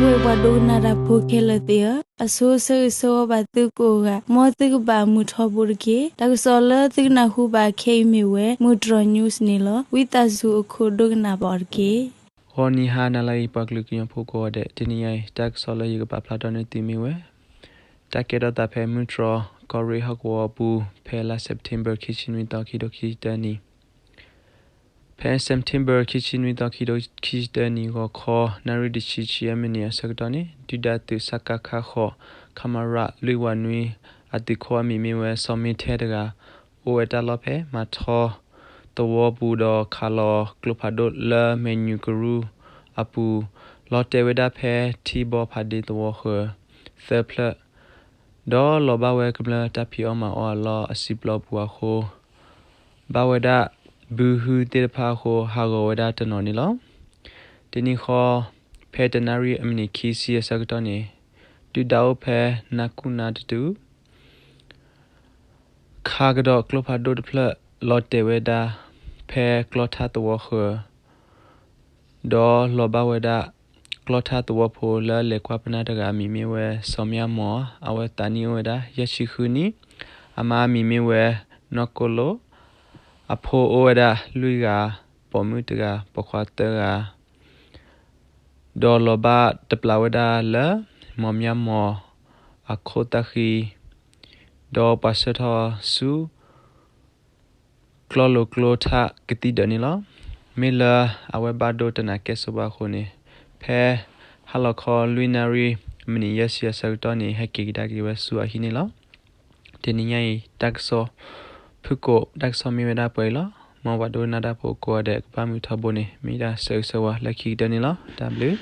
ပှၤဒိကနၣ်တၢ်ဖိခဲလၢာ်သ့ၣ်ဧၢ, အဆိဆၢဂ့ၤဆၢဝါဘၣ်သုကိးဂၤ, မ်သုကဘၣ်မုာ်ထီဘိတက့ၢ်. တၢ်ကစီၣ်လၢသုကနၢ်ဟူဘၣ်ခဲအံၤမ့ၢ်ဝဲ မုၢ်တြီၤ news န့ၣ်လီၤ. ဝံသးစူၤအခိၣ်ဒိကနၣ်ဘၣ်အီၤတက့ၢ်. ဂီၤနံၤဟါနၤလၢအံၤ ပှၤကလုာ်ကညီဖိကိးဂၤဒဲး, တနံၤညါအံၤ တၢ်ကစီၣ်လၢယကပာ်ဖျါထီၣ်န့ၢ်သုမ့ၢ်ဝဲ တၢ်ကဲထီၣ်သးဖဲမုၢ်တြီၤ ကီၢ်ရ့ၣ်ဟီၣ်ကဝီၤအပူၤ ဖဲလါ September ခံဆံနွံသီ ခံထိခံဆံတၢနံၣ် ဖဲ September ခံဆံနွံသီ ခံထိခံဆံတၢနံၣ် ဂီၤခီ နၣ်ရံၣ်တဆံဆံအမံးနံးအဆၢကတီၢ်န့ၣ် ဒုၣ်ဒါသုး စကခ ဃိး ခမရ လွံၢ်ဝးနွံ အသုးခိၣ်အမံၤမ့ၢ်ဝဲ စီၤမ့ထဲတဂၤ အိၣ်ဝဲတၢ်လီၢ်ဖဲ မၤထီသဝီပူၤဒီးခးလီၤကျိဖးဒိၣ်လၢမဲာ်ညူၤကရူၢ်အပူၤ လီၤတဲာ်ဝဲဒၣ်ဖဲထံဘီဖးဒ့သဝီဃၢၤ သၢဖျၢၣ် ဒီးလီၤဘၣ်ဝဲကမျၢၢ်တၢ်ဖံးအီၣ်မၤအီၣ်အလီၢ်အစုပျီပူၤအဃိ ဘၣ်ဝဲဒၣ်ဘုဟုသ့ၣ်တဖၣ်အဃိ ဟးဂီၤဝဲဒၣ်တနီၤန့ၣ်လီၤ. တနံၤဃီ ဖဲတနၣ်ရံၣ်အမံးနံးခံဆံအဆၢကတီၢ်န့ၣ် ဒုၣ်ဒါအိၣ်ဖဲနၢ်ကူၣ်နၢ်တတုၤ ခးကဒီးကျိဖးဒိၣ်တဖျၢၣ် လီၤတဲာ်ဝဲဒၣ် ဖဲကျီထါသဝီဃၢၤ ဒီးလီၤဘၣ်ဝဲဒၣ် ကျီထါသဝီဖိလၢလဲၤကွၢ်ပနၢ်တဂၤ အမံၤမ့ၢ်ဝဲ စီၤမၠၣ်မီၤ အဝဲသးနံၣ်အိၣ်ဝဲဒၣ်ယဲၢ်ဆံဃုနံၣ်, အမါအမံၤမ့ၢ်ဝဲ နီၢ်ကိၣ်လိၣ်, အဖိအိၣ်ဝဲဒၣ်လွံၢ်ဂၤ, ပိာ်မုၣ်တဂၤ, ပိာ်ခွါသၢဂၤ ဒီးလီၤဘၣ်တပျးဝဲဒၣ်လၢ မီၤမၠၣ်မီၤအခိၣ်သၣ်ဃံ, ဒီးပှၤဆှၢထီၣ်ဆူ ကျီၢ်လိၤကျိထါကသံၣ်ဒၢးန့ၣ်လီၤ. မ့ၢ်လၢအဝဲဘၣ်ဒိတနၤကဲဆိဘၣ်အဃိန့ၣ် ဖဲဟါလီၤခီလွံၢ်နၣ်ရံၣ် မံးနံးယဲၢ်ဆံအဆၢကတီၢ်န့ၣ် ဟဲက့ၤကဒါက့ၤဝဲဆူအဟံၣ်န့ၣ်လီၤ. တနံၤညါအံၤ တၢ်ကစီၣ်ဖုၣ်ကိာ် တၢ်ကစီၣ်မ့ၢ်ဝဲဒၣ်ပှဲၤအံၤလီၤ. မ်ပှၤဒိကနၣ်တၢ်ဖိကိးဂၤဒဲး ကဘၣ်မုာ်ထီဘိန့ၣ် မ့ၢ်ဒၣ်ဆၢဂ့ၤဆၢဝါလၢခံကတၢၢ်န့ၣ်လီၤ. တၢ်ဘျုး